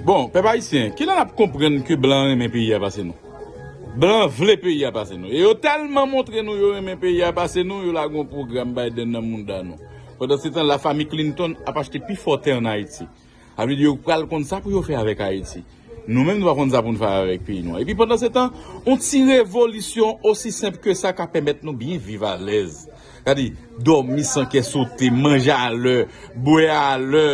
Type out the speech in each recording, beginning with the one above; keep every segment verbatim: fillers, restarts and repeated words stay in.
Bon, pèp ayisyen, kilè n ap konprann ke blan renmen peyi a pase nou? Blan vle peyi a pase nou. E yo tèlman montre nou yo renmen peyi a pase nou, yo lage yon pwogram Biden nan mounda nou. Pandan se tan, lafanmi Clinton ap achte pi fò tè ann Ayiti. Sa vle di yo pral konn sa pou yo fè avèk Ayiti. Nou menm, nou pa konn sa pou n fè avèk peyi nou an. Epi pandan se tan, yon ti revolisyon osi senp ke sa ka pèmèt nou byen viv alèz. Gade, dòmi san kè sote, manje alè, bwè alè,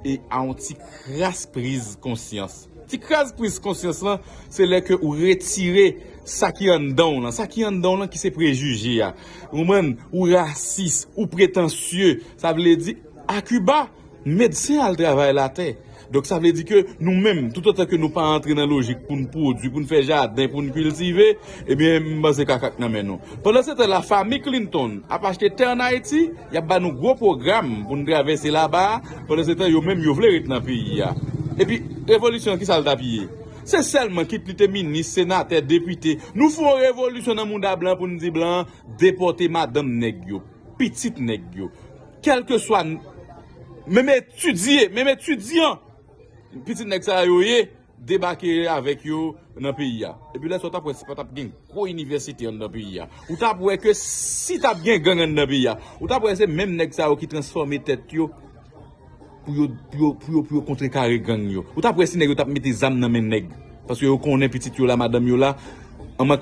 e a yon ti kras priz konsyans. Ti kras priz konsyans lan, se lè ke ou retire sa ki anndan w lan, sa ki anndan w lan ki se prejije a. Ou konprann? Ou rasis, ou pretansye. Sa vle di, Akiba, medsen al travay latè. Donk, sa vle di ke nou menm, toutotan ke nou pa antre nan lojik pou n pwodui, pou n fè jaden, pou n kiltive, ebyen, m panse kaka k nan men nou. Pandan se tan, lafanmi Clinton ap achte tè ann Ayiti, y ap ba nou gwo pwogram pou n travèse laba a. Pandan se tan, yo menm, yo vle ret nan peyi a. Epi, revolisyon an, kisa l t ap ye? Se sèlman, kit li te minis, senatè, depite, nou fè yon revolisyon nan mounda blan pou n di blan an depòte madanm nèg yo, pitit nèg yo. Kèlkeswa, menm etidye, menm etidyan, pitit nèg sa yo ye, debake avèk yo nan peyi a. Epi lè sa w t ap wè si pa t ap gen gwo inivèsite anndan peyi a. Ou t ap wè ke si t ap gen gang anndan peyi a, ou t ap wè se menm nèg sa yo ki transfòme tèt yo pou yo, pou yo, pou yo, pou yo kontrekare gang yo. Ou t ap wè si nèg yo t ap mete zam nan men nèg. Paske yo konnen pitit yo la, madanm yo la, an mank